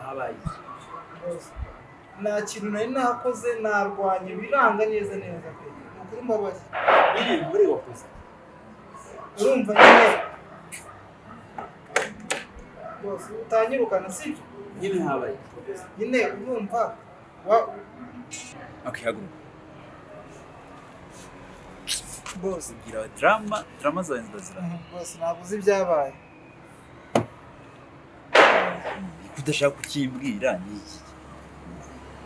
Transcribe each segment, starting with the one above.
Habaye Nta kintu nari nakoze, narwanye biranga neza neza pe. Ni ukuri mbabazi. Nyine muri wakoze. Urumva nyine bose utanyirukana, sibyo? Nyine habaye. Nyine urumva wa Okay, haguruka. Bose Ugira drama, drama zawe zira. Bose ntabwo uzi ibyabaye. Kudashaka kukimbwira ni iki?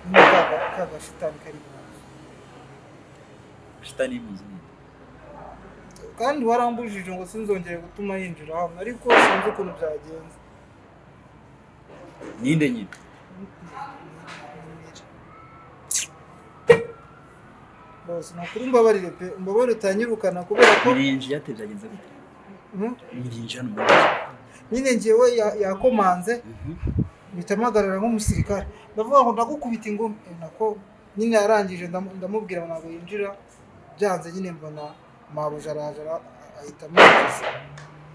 Nyine ka gashitani kari mu nzu. Shitani mu nzu ni. Kandi warambujije ngo sinzongere gutuma yinjira hano, ariko sinzi ukuntu byagenze. Ninde nyine? Bose ni ukuri mbabarire pe, mbabarire utanyirukana kubera ko Mirinji yate byagenze gute? Mirinji hano muri. Nyine njyewe yakomanze mpita mpagarara nk'umusirikare, ndavuga ngo ndagukubita ingumi. Nako nyine yarangije ndamubwira ngo ntabwo yinjira, byanze nyine mbona mabuja araje ahita amwinjiza.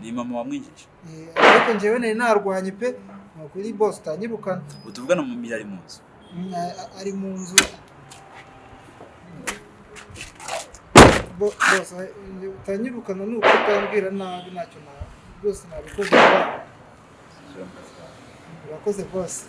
Ni mama wamwinjije? Ariko njyewe nari narwanye pe, ni ukuri bose utanyirukana. Utuvugana mu mirari mu nzu? Ari mu nzu. Bose utanyirukana ni uko utambwira nabi, ntacyo rwose nabikoze. Urakoze bose.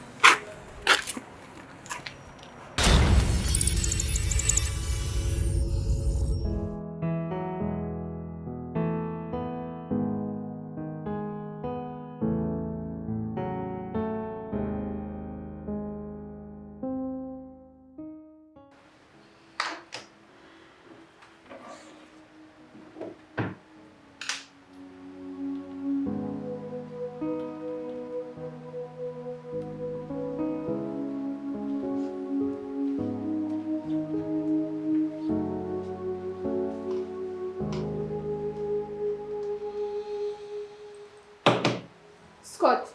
Scott.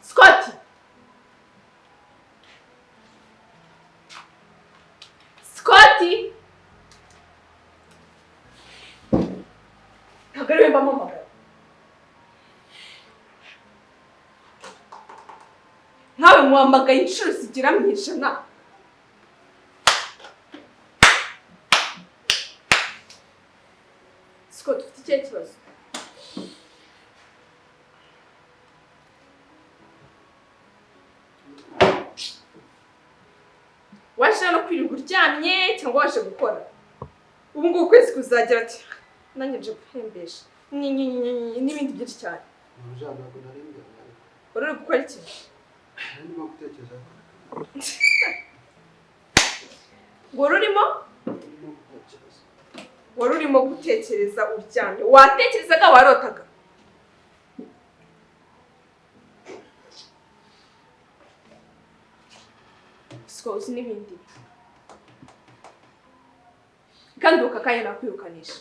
Scott. Scotty. Ntabwo ari we mbampamagara. Nkawe muhamagaye inshuro zigera mu 100. Scott, ufite ikihe kibazo? Waje hano kwirirwa uryamye cyangwa waje gukora? Ubu ngubu ukwezi kuzagira ati nanjye nje guhembesha n'ibindi byinshi cyane. Wari uri gukora iki? Wari urimo? Wari urimo gutekereza uryamye. Watekerezaga warotaga? Sikozi n'ibindi. Kandi uka kanya nakwirukanisha.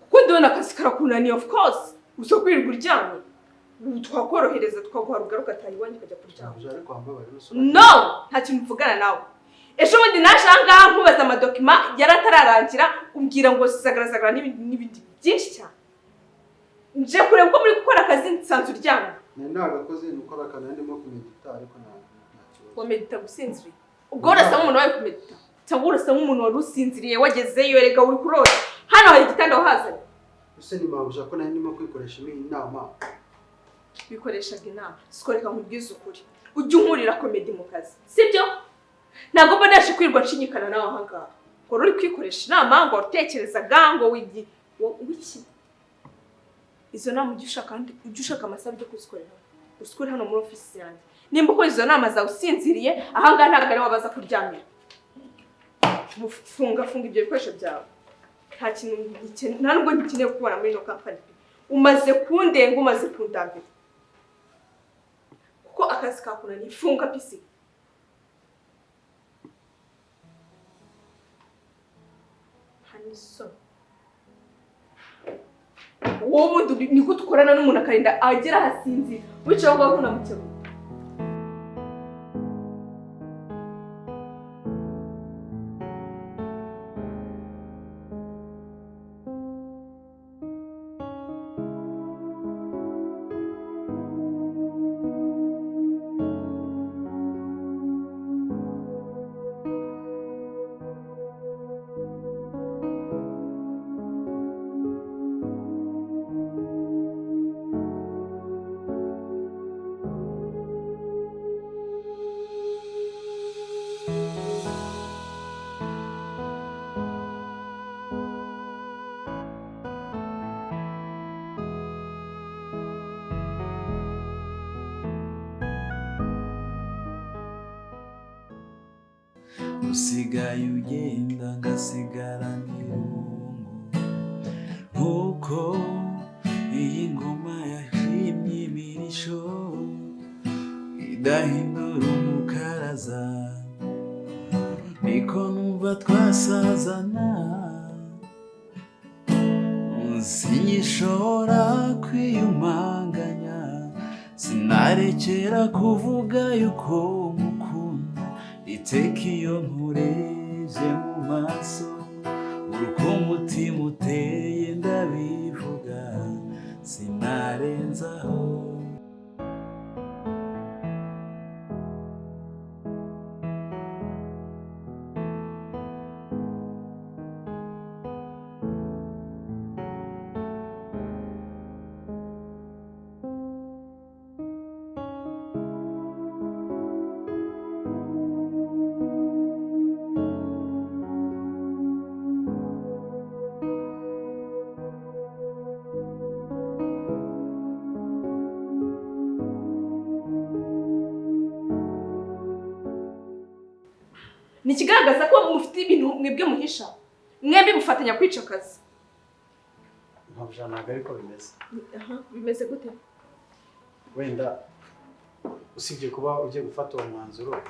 Kuko ndabona akazi karakunaniye, of course. Uzo kwirirwa uryamye. Twakorohereza twaguha rugaruka tayi iwanyu ukajya kuryama. No, nta kintu mvugana nawe. Ejo bundi naje aha ngaha nkubaza amadokima yari atararangira, umbwira ngo sagarasagara n'ibindi byinshi cyane. Nje kureba uko muri gukora akazi nsanze uryamye. Nagakoze nukora akantu ndimo kumedita ariko nta Wamedita gusinziriye. Ubwo urasa nk'umuntu wawe kumedita cyangwa urasa nk'umuntu wari usinziriye wagezeyo, erega uri kurota. Hano hari igitanda wahazanye. Ese ni mabuja ko nari ndimo kwikoresha inama? Bikoreshaga inama. Sikoreka nkubwize ukuri. Ujye unkurira komedi mu kazi. Sibyo? Ntabwo mba naje kwirwa nshinyikana nawe aha ngaha. Ngo uri kwikoresha inama, ngo utekerezaga, ngo wigi wiki. Izo nama ujye ushaka kandi ujye ushaka amasaha yo kuzikorera. Usikore hano muri office yanjye. Nimba ukora izo nama zawe usinziriye, aha ngaha ntabwo ari wabaza kuryamira. Funga funga ibyo bikoresho byawe. Nta kintu nta nubwo ngikeneye kukubona muri ino company. Umaze kundenga, umaze kundambira. Kuko akazi kakunaniye, funga PC. Haniso. Wowe ubundi niko dukorana n'umuntu akarinda agera ahasinzira. Wicaye aho ngaho ntunamukebura. Usigaye ugenda ngasigarana irungu, nkuko iyi ngoma yashimye imirisho idahindura umukaraza, niko numva twasazana. Sinyishobora kwiyumanganya, sinarekera kuvuga yuko mukunda. Iteka iyo nkurebye mu maso, uruko umutima uteye ndabivuga, sinarenzaho. Ni ikigaragaza ko mufite ibintu mwebwe muhisha, mwembi mufatanya kwica akazi. Ntabwo ntabwo ariko bimeze. Aha, bimeze gute? Wenda usibye kuba ugiye gufata uwo mwanzuro,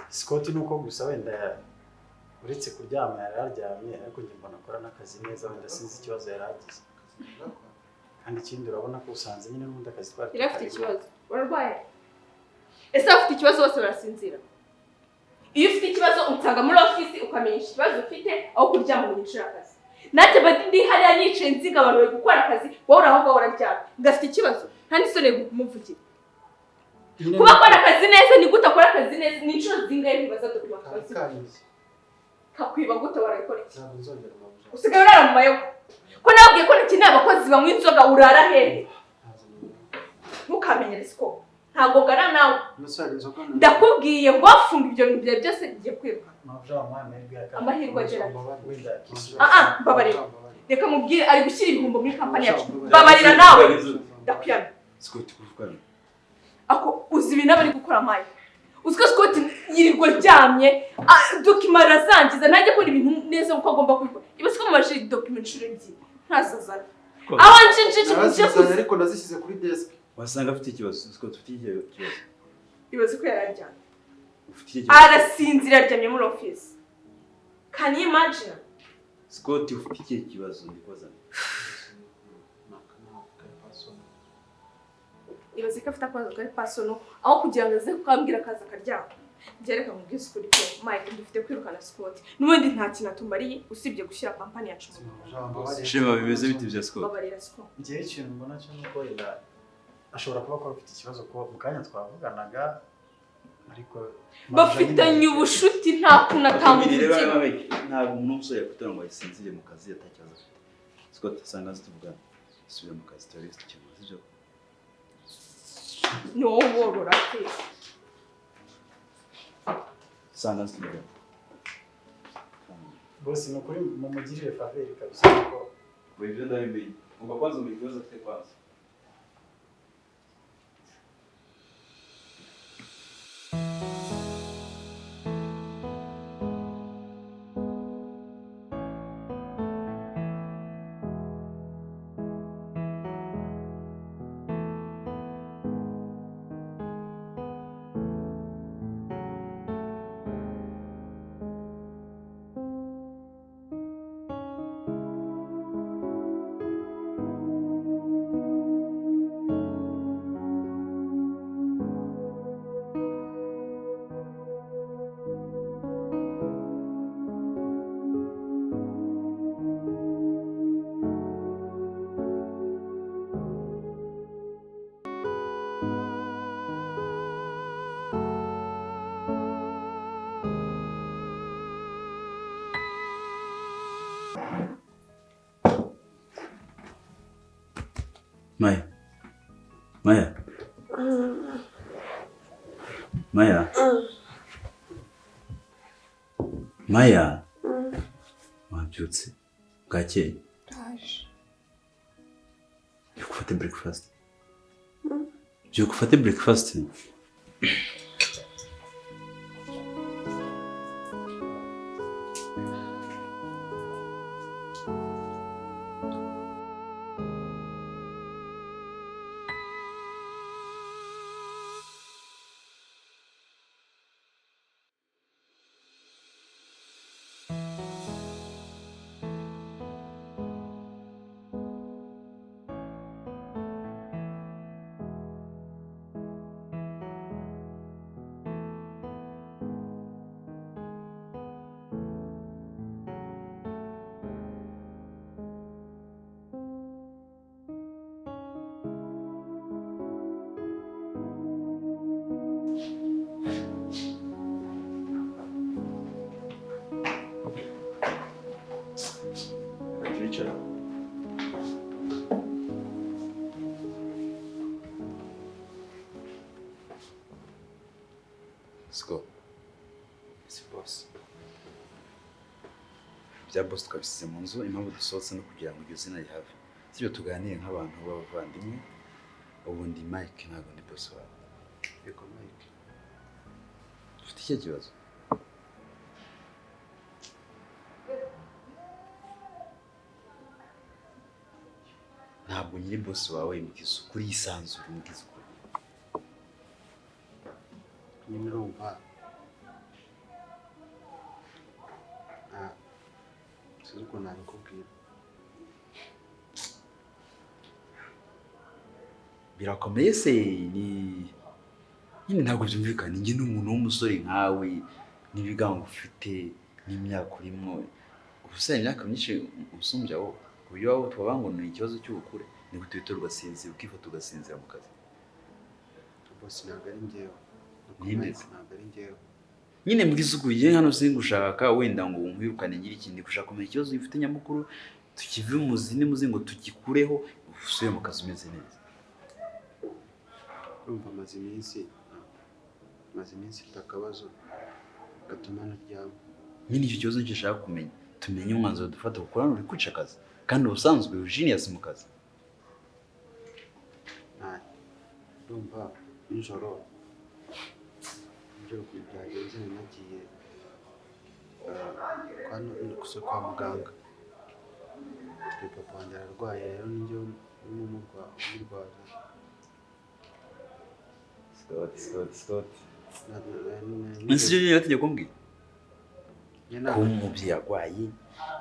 Scott nuko gusa wenda uretse kuryama yari aryamye, ariko njye mbona akora n'akazi neza, wenda sinzi ikibazo yari agize. Kandi ikindi urabona ko usanze nyine n'ubundi akazi twari Yari afite ikibazo. Urarwaye? Ese afite ikibazo bose barasinzira? Iyo ufite ikibazo unsanga muri ofisi ukamenyesha ikibazo ufite, aho kuryama ngo unyicire akazi. Nanjye mba ndi hariya nicaye nziga abantu bari gukora akazi, wowe uri aho ngaho uraryamye. Ngafite ikibazo, nta n'isoni kumuvugira. Kuba akora akazi neza ni gute akora akazi neza? Ni inshuro zingahe ntibaza document akazi? Kakwiba gute warabikora iki? Usigaye urara mu mayoga. Ko nababwiye ko ntikeneye abakozi banywa inzoga, urara hehe? Ntukamenyere siko. Ntabwo ngana nawe. Ndakubwiye ngo funga ibyo bintu byawe byose, ngiye kwiruka. Amahirwe agera. Mbabarira. Reka mubwire ari gushyira ibihumbo muri kampani yacu. Mbabarira nawe. Ndakwiyamye. Scott kuvugana. Ako uzi ibintu aba ari gukora Mike. Uzi ko Scott yirirwa aryamye, document arazangiza, ntajya akora ibintu neza uko agomba kubikora. Iba siko mumajije document inshuro ebyiri ntazazana. Aho nje Narazizanye ariko nazishyize kuri desk. Wasanga afite ikibazo. Scott ufite ikibazo. Ibaze ko yararyamye. Ufite ikibazo. Arasinzira aryamye muri office. Can you imagine? Scott ufite ikibazo ndikoza. Ibaze ko afite akabazo kari personal, aho kugira ngo aze kukambwira akaza akaryama. Byereka mu bw'isukuri pe Mike dufite kwirukana Scott. N'ubundi nta kintu atumariye usibye gushyira kampani yacu mu. Shema bimeze biti bya Scott. Babarira Scott. Ngiye ikintu mbona cyo nuko wenda ashobora kuba akora afite ikibazo ko mu kanya twavuganaga, ariko bafitanye ubushuti nta kuntu atamuvugira. Ntabwo umuntu w'umusore yakutira ngo asinzire mu kazi atakibazo afite. Scott asanga zituvugana. Subira mu kazi terrorist cyangwa sibyo? Ni wowe worora pe. Sanga zituvugana. Boss ni ukuri mumugirire faveur kabisa kuko ibyo ndabimenye. Ugomba kwanza umenya ikibazo afite kwanza. Maya. Maya. Maya. Maya. Wabyutse bwakeye. Ndaje. Byuka ufate breakfast. Byuka ufate breakfast. Icara. Siko. Si boss. Bya boss twabisize mu nzu, impamvu dusohotse no kugira ngo iryo zina rihave. Sibyo, tuganire nk'abantu b'abavandimwe. Ubu ndi Mike, ntabwo ndi boss wawe. Yego Mike. Ufite ikihe kibazo? Ntabwo nyiri boss wawe, mbwiza ukuri, yisanzure, mbwiza ukuri. Nyine urumva sinzi ukuntu nabikubwira. Birakomeye se? Ni nyine ntabwo byumvikana. Njye ni umuntu w'umusore nkawe, n'ibigango ufite, n'imyaka urimo, ubusa imyaka myinshi usumbya wowe, ku buryo waba tuba ngo ni ikibazo cy'ubukure. Ni gute uhita ugasinzira, ukifata ugasinzira mu kazi? Boss ntabwo ari njyewe. Ninde? Ntabwo ari njyewe. Nyine mbwiza ukuri, njye hano singushaka wenda ngo nkwirukane ngire ikindi, gushaka kumenya ikibazo ufite nyamukuru, tukive mu zindi muzingo tugikureho, usubire mu kazi umeze neza. Urumva amaze iminsi mfite akabazo gatuma ntaryama. Nyine icyo kibazo nicyo nshaka kumenya, tumenye umwanzuro dufata, kuko hano uri kwica akazi kandi ubusanzwe uri genius mu kazi. Urumva nijoro ukuntu byagenze, nagiye kwa muganga. Papa wanjye ararwaye, rero ninjye urimo umurwaza. Scott. Ese ibyo bategeka kumbwira ko umubyeyi arwaye,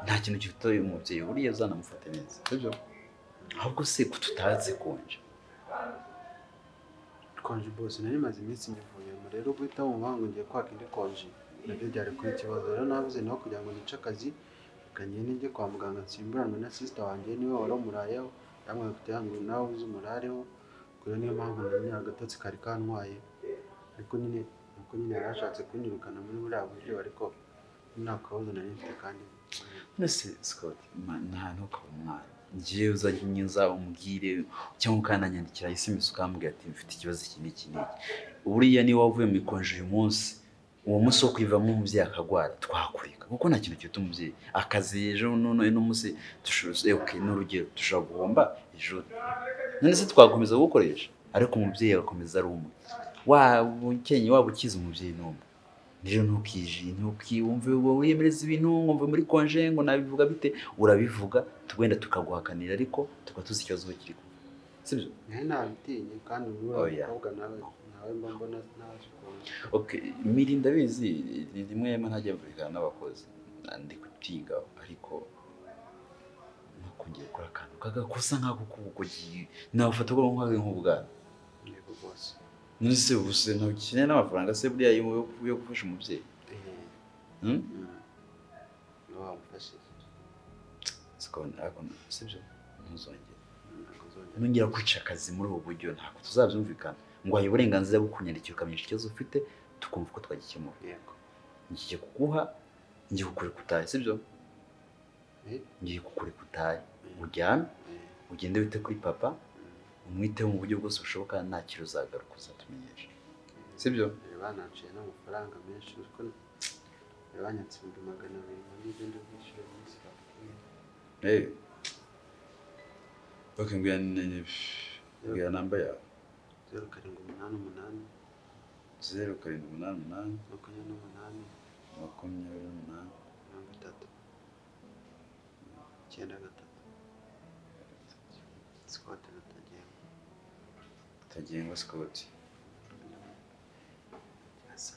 nta kintu gifite uyu mubyeyi buriya azanamufata neza, sibyo? Ahubwo se ko tutazi konje. Konje boss, nari maze iminsi nyivuyemo, rero guhita wumva ngo ngiye kwaka indi konje nabyo byari kuba ikibazo. Rero navuze naho kugira ngo nice akazi, reka ngende njye kwa muganga nsimburanwe na sister wanjye, niwe wari umurayeho, yambwiye kugira ngo nawe uze umurareho. Rero niyo mpamvu nari agatotsi kari kantwaye, ariko nyine nuko nyine yari ashatse kunyirukana muri buriya buryo, ariko nta kabazo nari mfite. Kandi Nese Scott, nta ntukaba umwana. Ngiye uzajya unyuza umbwire cyangwa ukananyandikira SMS ukambwira ati mfite ikibazo iki n'iki n'iki. Buriya niba wavuye mu ikonje uyu munsi, uwo munsi wo kwivamo umubyeyi akagwara, twakureka kuko nta kintu kiruta umubyeyi. Akazi ejo none uno munsi dushobora, ni urugero, dushobora guhomba ejo. None se twakomeza gukoresha, ariko umubyeyi agakomeza ari umwe. Waba ukenye, waba ukize, umubyeyi ni umwe. Rero ntukije, ntukiwumve wowe wiyemereza ibintu ngo mve muri konje ngo nabivuga bite, urabivuga wenda tukaguhakanira, ariko tukaba tuzi ikibazo kiri kuba. Sibyo? Nari nabitinye kandi Oya. umukobwa nawe mba mbona ntazi ukuntu. Okay, miri ndabizi rimwe rimwe ntajya mvugana n'abakozi ndi kutiga, ariko ntukongere gukora akantu kagakosa nk'ako k'ubugogi, nafata ko nk'ubwana. Yego boss. None se ubuse ntukeneye n'amafaranga se buriya yo gufasha umubyeyi? Wamufashije. Ariko sibyo, ntuzongere. Nongera kwica akazi muri ubu buryo ntabwo tuzabyumvikana. Ngo wahaye uburenganzira bwo kunyandikira ukamenyesha ikibazo ufite, tukumva uko twagikemura. Yego. Ngiye kuguha, ngiye kukureka utahe, sibyo? Ngiye kukureka utahe, ujyane, ugende wite kuri papa, umwiteho mu buryo bwose bushoboka, nta kintu uzagaruka uzatumenyesha. Sibyo? Bananciye n'amafaranga menshi, kuko banyatse 200,000 ngo nibyo bwishyura iminsi bapfuye. Okay, mbwira namba yawe. 0788 0788 28 28 30 93. Scott Rutagengwa. Rutagengwa Scott. Asa.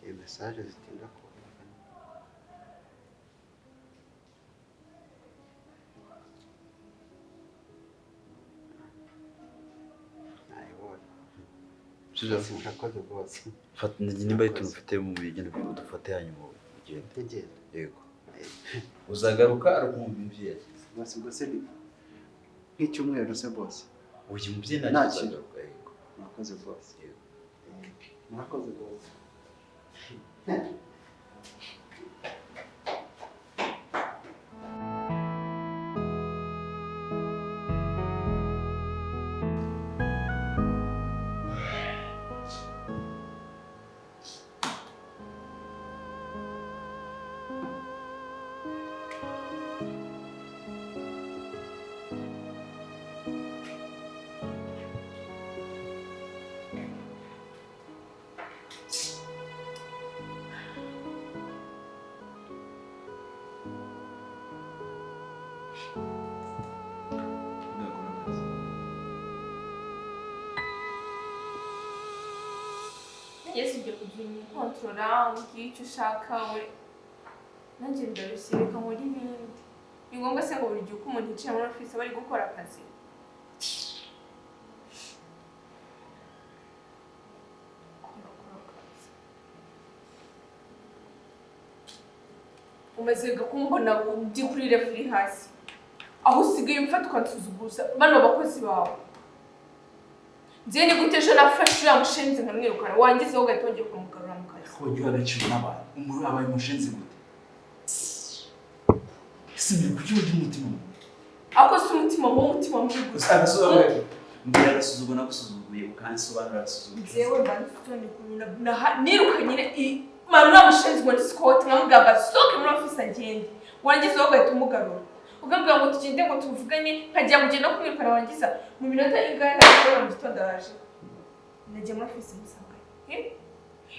Iyo message zitinda koherezwa. Nayibonye. Murakoze rwose. Fata nimba ari utuntu ufite mu mubiri, genda udufate hanyuma ugende. Ngenda. Yego. Uzagaruka ari uko umubyeyi yakize. Bose ubwo se ni nk'icyumweru se bose. Uyu mubyeyi Nta ntacyo kintu. uzagaruka. Yego. Murakoze rwose. Yego. Murakoze rwose. Ndakora akazi. Yesu, ujya kugira inkontorora umbwire icyo ushaka we, nanjye ndarushye, reka nkore ibindi. Ni ngombwa se ngo buri gihe uko umuntu yicaye muri ofisi aba ari gukora akazi? Gukora akazi. Umaze kumbona ndi kuri level iri hasi, aho usigaye umfata ukansuzuguza bano bakozi bawe. Njye ni gute ejo nafashe uriya mushenzi nkamwirukana, wangizeho ugahita wongera ukamugarura mu kazi? Ko wagiye agaciro n'abantu, umuntu abaye umushenzi gute? Ese mbere kuki ugira umutima mubi? Ako si umutima mubi, umutima mubi gusa. Agasobanura, mbwira agasuzuguro nagusuzuguye, ukansobanurira agasuzuguro. Njyewe mba mfite ukuntu nirukanye nyine mara uriya mushenzi ngo ni Scott, nkamubwira ngo asohoke muri ofisi agende, warangiza wowe ugahita umugarura, ukambwira ngo tugende ngo tuvugane, nkajya kugenda no kumwirukana, warangiza mu minota ingahe ntabwo mu gitondo araje, nagiye muri ofisi musanga. Eh?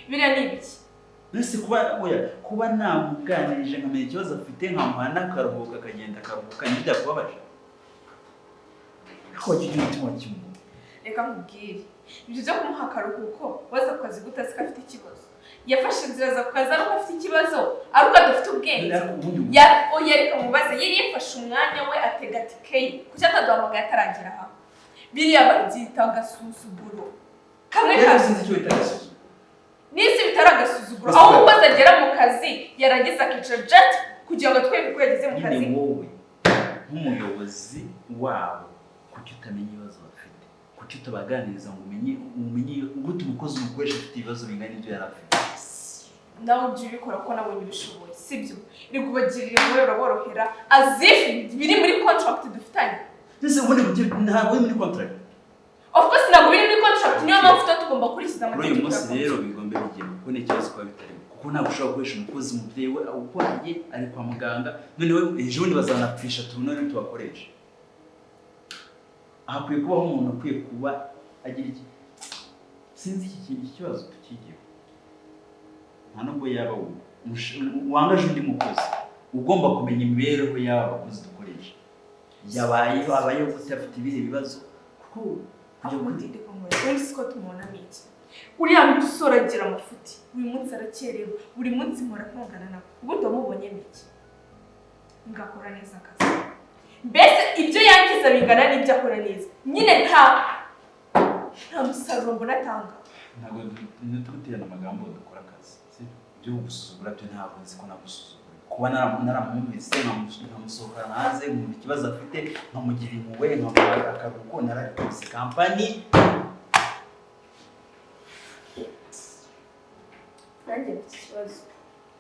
Biriya ni ibiki? Mbese kuba, oya, kuba namuganirije nkamenya ikibazo afite, nkamuha n'akaruhuko akagenda akaruhuka, ntibyakubabaje? Ariko wajya ugira umutima wa kimuntu. Reka nkubwire, ibyo byo kumuha akaruhuko waza ku kazi gute azi ko afite ikibazo? Yafashe inzira aza ku kazi ari uko afite ikibazo, ari uko adafite ubwenge? Ariko ubundi Ya, oya, reka mubaze, yari yafashe umwanya we atega tike ye, kuki ataduhamagaye ataragera aha? Biriya babyita agasuzuguro kamwe rero kamwe. Sinzi icyo wita agasuzuguro. N'isi bitari agasuzuguro, Gusa aho umukozi agera mu kazi yarangiza akicara just kugira ngo atwereke ko yageze mu kazi. Nyine wowe nk'umuyobozi wabo, kuki utamenya ibibazo bafite? Kuki utabaganiriza ngo umenye gute umukozi umukoresha afite ibibazo bingana n'ibyo yari afite? Nawe ujya ubikora kuko nabonye ubishoboye, sibyo? Rigubagirira impuhwe, uraborohera as if biri muri contract dufitanye. Mbese ubundi ntabwo uri muri contract. Of course ntabwo biri muri contract, niyo mpamvu tuba tugomba gukurikiza Kuri uyu amategeko munsi ya contract. rero bigomba bigenda kuko ni ikibazo kuba bitarimo, kuko ntabwo ushobora gukoresha umukozi umubyeyi we urwaye ari kwa muganga, noneho ejo bundi bazanapfisha tubone tubakoresha. Hakwiye kubaho umuntu ukwiye kuba agira iki, sinzi, iki kintu, iki kibazo tukigeho. Nta nubwo yaba wowe wangaje undi mukozi, ugomba kumenya imibereho y'aba bakozi dukoresha, yabayeho, abayeho gute, afite ibihe bibazo, kuko kujya Aho kuri mutinde kumubona ubundi siko tumubonamo iki? Uriya musore agira amafuti, buri munsi arakerewe, buri munsi mpora ntongana nawe. Ubundi wamubonyemo iki? Ngakora neza akazi, mbese ibyo yangiza bingana n'ibyo akora neza nyine, nta musaruro mbona atanga. Ntabwo ntituterane amagambo, dukora akazi, sibyo? Ibyo gusuzugura byo ntabwo nzi ko nagusuzugura. Kuba naramwumvise, nkamusohokana hanze, nkumva ikibazo afite, nkamugira impuhwe, nkamuha akaruhuko, narabikoze. Company Nanjye mfite ikibazo.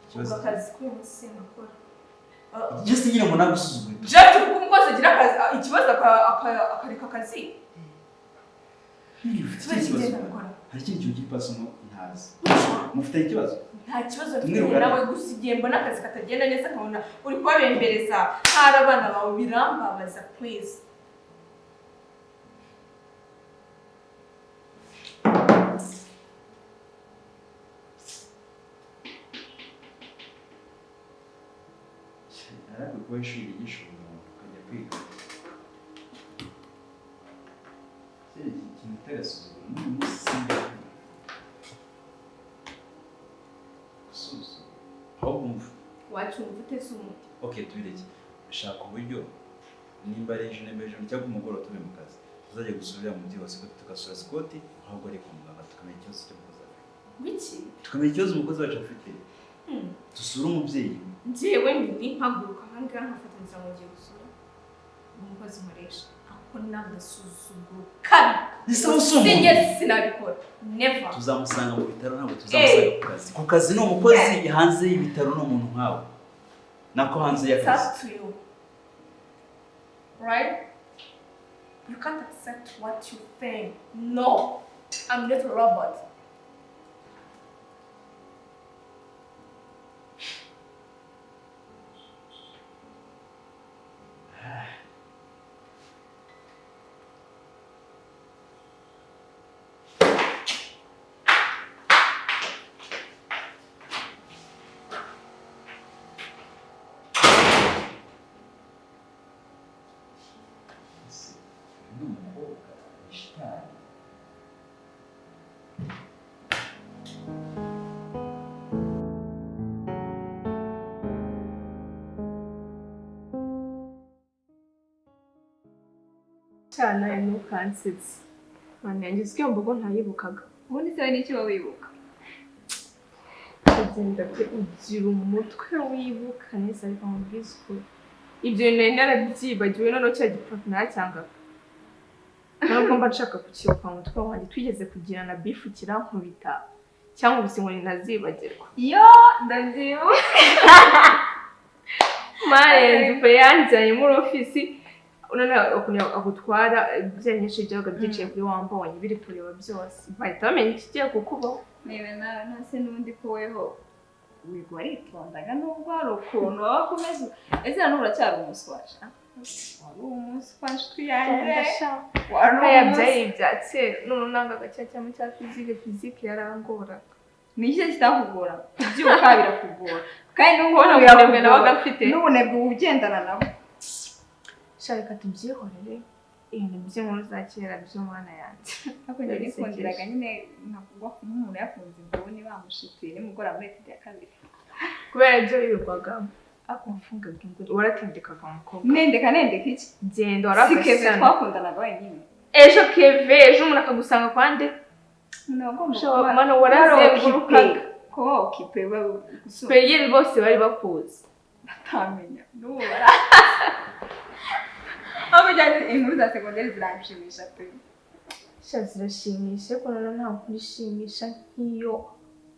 Ikibazo? Ubwo akazi k'uyu munsi sinkakora. Just nyine ngo nagusuzuguye. Just kuko umukozi agira akazi, ikibazo akareka akazi. Nyine ufite Kubera ikibazo. iki ngenda? Hari ikindi kintu kiri personal ntazi? Mufite ikibazo? Nta kibazo mfite Tumwirukane. nawe, gusa igihe mbona akazi katagenda neza, nkabona uri kubabembereza hari abana bawe, birambabaza, please. Arakwiye kuba ishuri ryigisha ubumuntu, ukajya kwiga. Kera iki kintu utagasuzugura n'uyu munsi sinzi gusuzugura, ahubwo umva. Wacyumva ute se umuti? Ok, tubireke. Shaka uburyo, nimba ari ejo, nimba ejo cyangwa umugoroba tuve mu kazi, tuzajya gusura uriya mubyeyi wa Scott, tugasura Scott ahubwo ari kwa muganga, tukamenya ikibazo cy'umukozi afite. Wiki? Tukamenya ikibazo umukozi wacu afite. Dusure umubyeyi we. Njyewe ndi mpaguruka ahangaha nkafata inzira ngo ngiye gusura umukozi nkoresha, ako ni agasuzuguro kabi. Ese wowe si umuntu? Sinjye sinabikora, never. Tuzamusanga mu bitaro, ntabwo tuzamusanga ku kazi. Ku kazi ni umukozi, hanze y'ibitaro ni umuntu nkawe, nako hanze It's y'akazi. up to you, right? You can't accept what you think. No, I'm not a robot. Cyane ntukansetse. Mwana yanjye, uzi ko iyo mbogo ntayibukaga? Ubundi se we n'icyo uba wibuka? Ugenda pe, ugira umutwe wibuka neza. Ariko nkubwize ukuri, ibyo bintu nari narabyibagiwe. Noneho cya giprof naracyangaga, nubwo mba nshaka kukibuka mu mutwe wanjye. Twigeze kugirana beef, kirankubita, cyankubise inkoni ntazibagirwa. Yo, ndabyibuka. Marenze pe, yanjyanye muri ofisi. Noneho ukuntu agutwara, byanyinshi byabaga byicaye kuri wambonye biri kureba byose, bahita bamenya ikigiye kukubaho. Niba nawe ntase n'ubundi ko weho wiga waritondaga, nubwo hari ukuntu waba umeze. Ese na n'ubu uracyari umuswa? Wari umuswa, nshuti yanjye, wari Aya, umuswa. Byari ibya kera. None nangaga cya cyama cya physique. Physique yarangoraga. Ni iki kitakugora? Kubyuka birakugora, kandi n'ubu Kubona ubunebwe nabaga mfite. N'ubunebwe uba ugendana nabo. Sha, reka tubyihorere, ibintu by'inkuru za kera by'umwana yanjye. Ariko njye nikundiraga nyine nkakugwa nk'umuntu yafunze inguni, bamushituye nimugoroba muri étude ya kabiri. Kubera ibyo wirirwagamo, ariko wafungaga inguni, waratendekaga umukobwa. Nendeka, nendeka iki? Genda. Si Keve Waragasana. twakundanaga wenyine? Ejo Keve, ejo umuntu akagusanga kwande. Umuntu agomba Sha, kuba mano, warazengurukaga. Kuba occupé Supérieur bose bari bakuzi. Batamenya n'ubu bara aho bijyanye. Inkuru za segonderi ziranshimisha pe. Sha, zirashimisha, ariko noneho nta nkuru ishimisha nk'iyo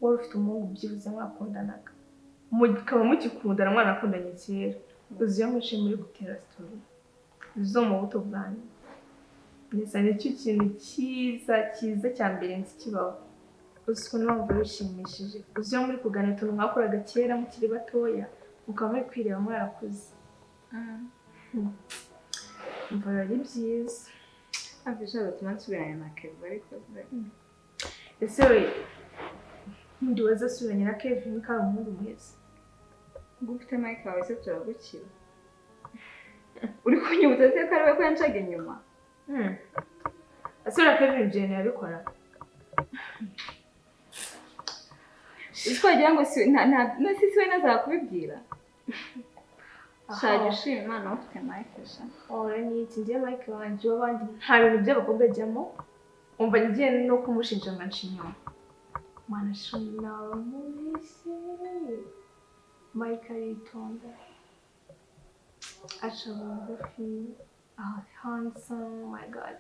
wari ufite umuhungu byibuze mwakundanaga, mukaba mugikundana, mwanakundanye kera. Uzi iyo mwicaye muri gutera story zo mu buto bwanyu ndetse, nicyo kintu cyiza cyiza cya mbere nzi kibaho. Uzi ukuntu wumva bishimishije? Uzi iyo muri kuganira utuntu mwakoraga kera mukiri batoya, mukaba muri kwireba mwarakuze, umva biba ari byiza. Hafi ishobora gutuma nsubirana na Kevin, ariko Ese we, ndi wazasubiranye na Kevin ko ari umuhungu mwiza? Ngo ufite Mike wawe se turagukira? Uri kunyibutsa se ko ari we ko yancaga inyuma? Asubira Kevin ibyo yabikora. Uzi ko wagira ngo si nta nta no si we nazakubibwira. Shajya ushima Imana ufite Mike, sha. Ora ni iki, njye Mike wanjye w'abandi nta bintu by'abakobwa ajyamo. Umva, ngiye no kumushinja ngo anca inyuma. Mana shumi, nabamubeshye. Mike aritonda, aca bugufi, ah, handsome, my God,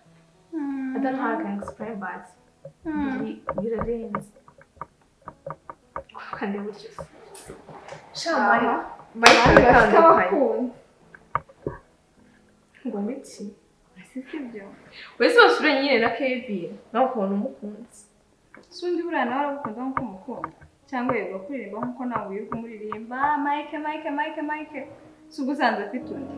I don't know how I can explain, but birarenze. Kandi gutyo se sha, Mike, Mike Bafite aratandukanye. abakunzi. Ngo niki? Si sibyo? Wese wasubiranye nyine na Kevin, nawe ukabona umukunzi. Si undi buriya nawe aragukunda nk'uko umukunda, cyangwa yirirwa kuririmba nk'uko nawe wirirwa umuririmba Mike, Mike, Mike, Mike? Si ubwo usanze afite undi?